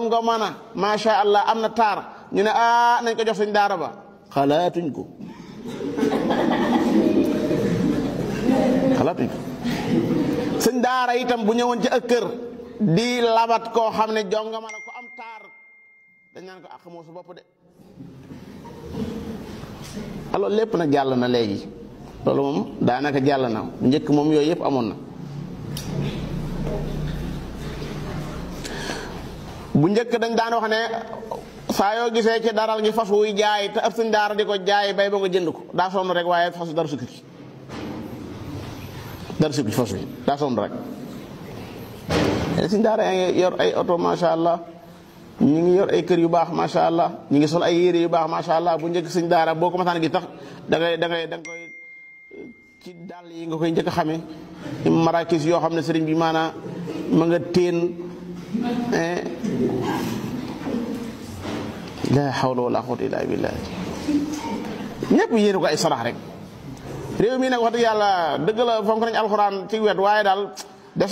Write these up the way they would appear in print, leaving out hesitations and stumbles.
nga mana masha Allah am na taar ñu ne nañ ko jox suñ daara ba xalaatuñ ko suñ daara itam bu ñëwoon ci ak kër di labat koo xam ne jonga mana ko am taar dañ naan ko xamoo su bopp de alors lépp nag jàll na léegi loolu moom daanaka jàll na njëkk moom yooyu yëpp amoon na bu njëkk dañ daan wax ne saa yoo gisee ci daral gi fas wuy jaay te ab suñ daara di ko jaay bay ba nga jënd ko daa sonn rek waaye fas dara sukki fas wi daa sonn rek suñ daara yaa ngi yor ay oto masha Allah ñu ngi yor ay kër yu baax masha Allah ñu ngi sol ay yére yu baax masha Allah bu njëkk suñ daara boo ko masaan gi tax da nga koy ci dàll yi nga koy njëkk a xamee marakis yoo xam ne sëriñ bi maanaam ma nga teen la hawla wala quwwata illa billah ñëpp yéene ko ay sarax rek réew mi nag wax dëgg yàlla dëgg la fonk nañ alxuraan ci wet waaye daal des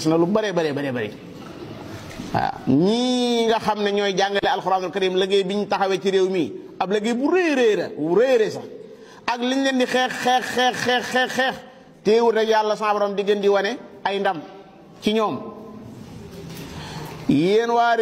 na lu bare waaw ñii nga xam ne ñooy jàngale alxuraanul karim liggéey bi ñu taxawee ci réew mi ab liggéey bu rëy sax ak liñ leen di xeex teewul rek yàlla sa borom di gën di wane ay ndam ci ñoom yéen waa